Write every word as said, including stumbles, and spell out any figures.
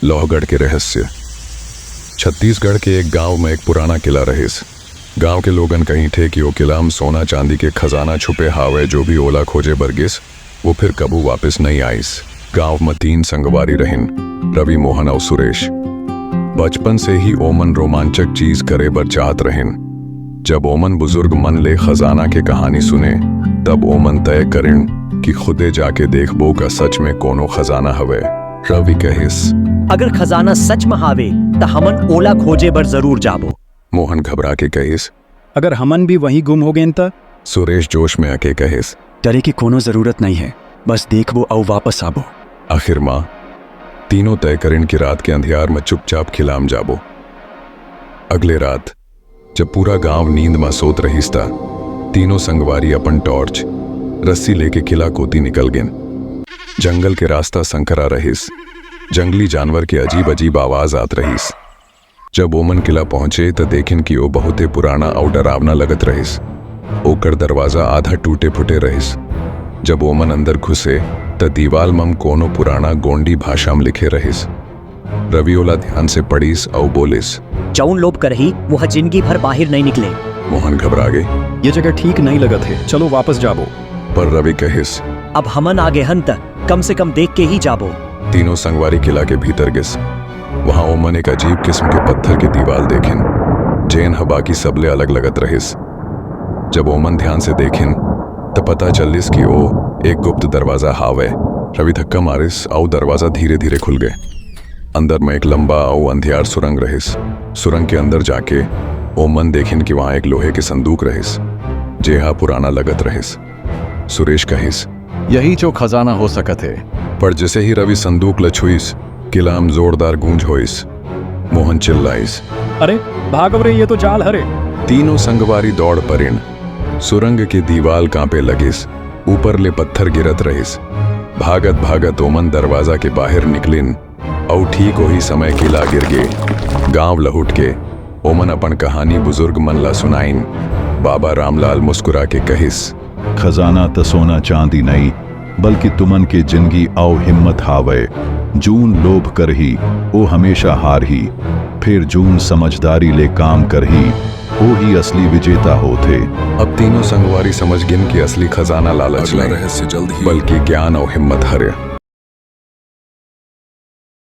लोहगढ़ के रहस्य। छत्तीसगढ़ के एक गांव में एक पुराना किला रहिस। गांव के लोगन कहिथे कि ओ किला म सोना चांदी के खजाना छुपे हावय। जो भी ओला खोजे बर गिस, वो फिर कभू वापस नइ आइस। गांव म तीन संगवारी रहिन, रवि, मोहन अउ सुरेश। बचपन से ही ओमन रोमांचक चीज करे बर चाहत रहिन। जब ओमन बुजुर्ग मन ले खजाना के कहानी सुने, तब ओमन तय करिन कि खुदे जाके देखबो का सच में कोनो खजाना हवय। रवि कहिस, अगर खजाना सच म हावे, त हमन ओला खोजे बर जरूर जाबो। मोहन घबरा के कहिस, अगर हमन भी वहीं गुम हो गेन त? सुरेश जोश में आके कहिस, डरे के कोनो जरूरत नइ हे, बस देखबो अउ वापस आबो। आखिर म तीनों तय करिन कि रात के अंधियार म चुपचाप किला म जाबो। अगले रात, जब पूरा गांव नींद म सोत रहिस, त तीनों संगवारी अपन टॉर्च, रस्सी लेके किला कोती निकल गेन। जंगल के रास्ता संकरा रहिस। जंगली जानवर के अजीब-अजीब आवाज आत रहिस। जब ओमन किला पहुंचे, त देखेन कि ओ बहुते पुराना अउ डरावना लगत रहिस। ओकर दरवाजा आधा टूटे-फूटे रहिस। जब ओमन अंदर घुसे, त दीवाल म कोनो पुराना गोंडी भाषा म लिखे रहिस। रवि ओला ध्यान से पढ़िस अउ बोलिस, जउन लोभ करही, वो ह जिंदगी भर बाहिर नइ निकले। मोहन घबरा गे। ये जगह ठीक नइ लगत हे, चलो वापस जाबो। पर रवि कहिस, अब हमन आ गे हन, त कम से कम देख के ही जाबो। तीनों संगवारी किला के भीतर गिस। वहां ओमन एक अजीब किस्म के पत्थर के दीवाल देखेन, जेन ह बाकी सबले अलग लगत रहिस। जब ओमन ध्यान से देखेन, त पता चलिस कि ओ एक गुप्त दरवाजा हावय। रवि धक्का मारिस अउ दरवाजा धीरे-धीरे खुल गे। अंदर म एक लंबा अउ अंधियार सुरंग रहिस। सुरंग के अंदर जाके ओमन देखेन कि वहां एक लोहे के संदूक रहिस, जेहा पुराना लगत रहिस। सुरेश कहिस, यही जो खजाना हो सकत हे। पर जैसे ही रवि संदूक ल छुइस, किला म जोरदार गूंज होइस। मोहन चिल्लाइस, अरे, भागव रे, ये तो जाल हरे। तीनों संगवारी दौड़ परिन। सुरंग के दीवाल कांपे लगिस, ऊपर ले पत्थर गिरत रहिस। भागत-भागत ओमन दरवाजा के बाहिर निकलिन, अउ ठीक ओही समय किला गिर गे। गांव लहुट के ओमन अपन कहानी बुजुर्ग मन ला सुनाइन। बाबा रामलाल मुस्कुरा के कहिस, खजाना त सोना चांदी नइ, बल्कि तुमन के जिंदगी अउ हिम्मत हावय। जून लोभ करही, ओ हमेशा हारही। फेर जून समझदारी ले काम करही, ओ ही असली विजेता होथे। अब तीनों संगवारी समझ गिन कि असली खजाना लालच नइ, रहस्य जल्द ही। बल्कि ज्ञान अउ हिम्मत हरे।